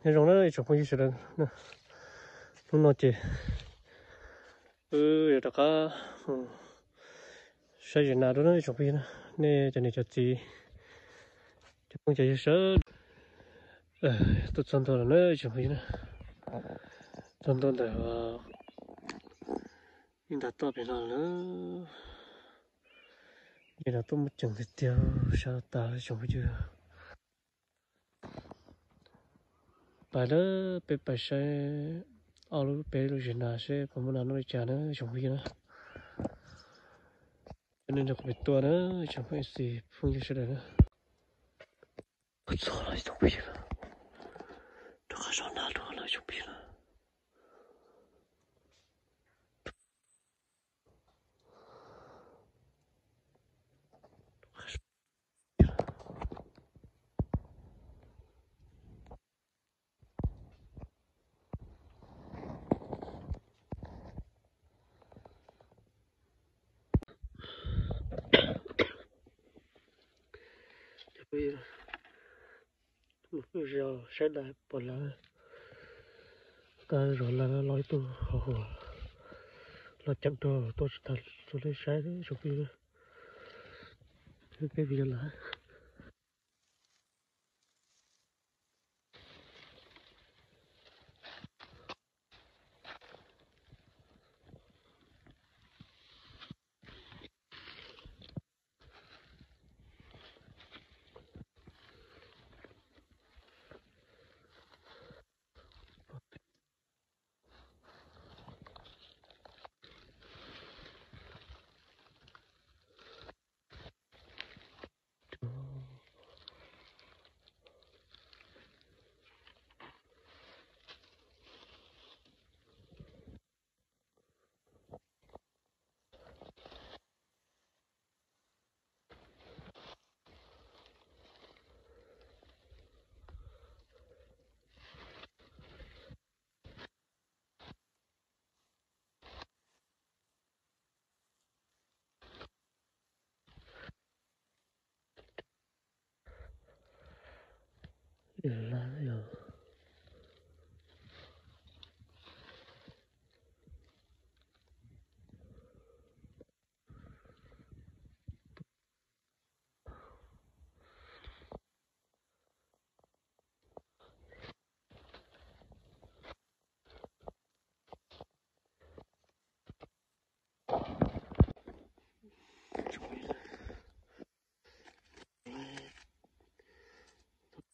Nyob zoo na ib tsoom phooj ywg sawv daws, hnub no ces wb yuav rov qab mus saib zes nas dua na ib tsoom phooj ywg na. Nej cov niam cov txiv, cov phooj cov ywg sawv daws, tuaj txog ntua lawm na ib tsoom phooj ywg na. Txog ntua ntawm ib nta toj pem no lawm. Ces no tuaj muaj ceem tiag tiag, sab tas ib tsoom phooj ywg. Pais lawm, peb pais saib ob lub peb lub zes nas seb puas muaj nas noj li cas na ib tsoom phooj ywg na. Cov nej nrog kuv pem tuaj na ib tsoom phooj ywg, phooj ywg sawv daws na. Kuv txog lawm ib tsoom phooj ywg na. Rov qab zov nas dua lawm ib tsoom phooj ywg na. Mus phooj ywg saib nas puas lawv, tab zov lawv los ib tug hauv hauv los ceem rau tuaj tsis tau, tsuas li saib tsoom phooj ywg, peb video lawm. Lawv yog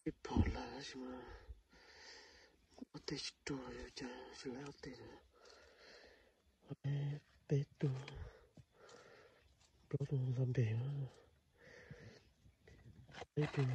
Peb pom lawm tab sis mas ob teg tsis ruag, yog cas tsis laib ob teg. Peb tug, plaub tug ntxo npem, peb tug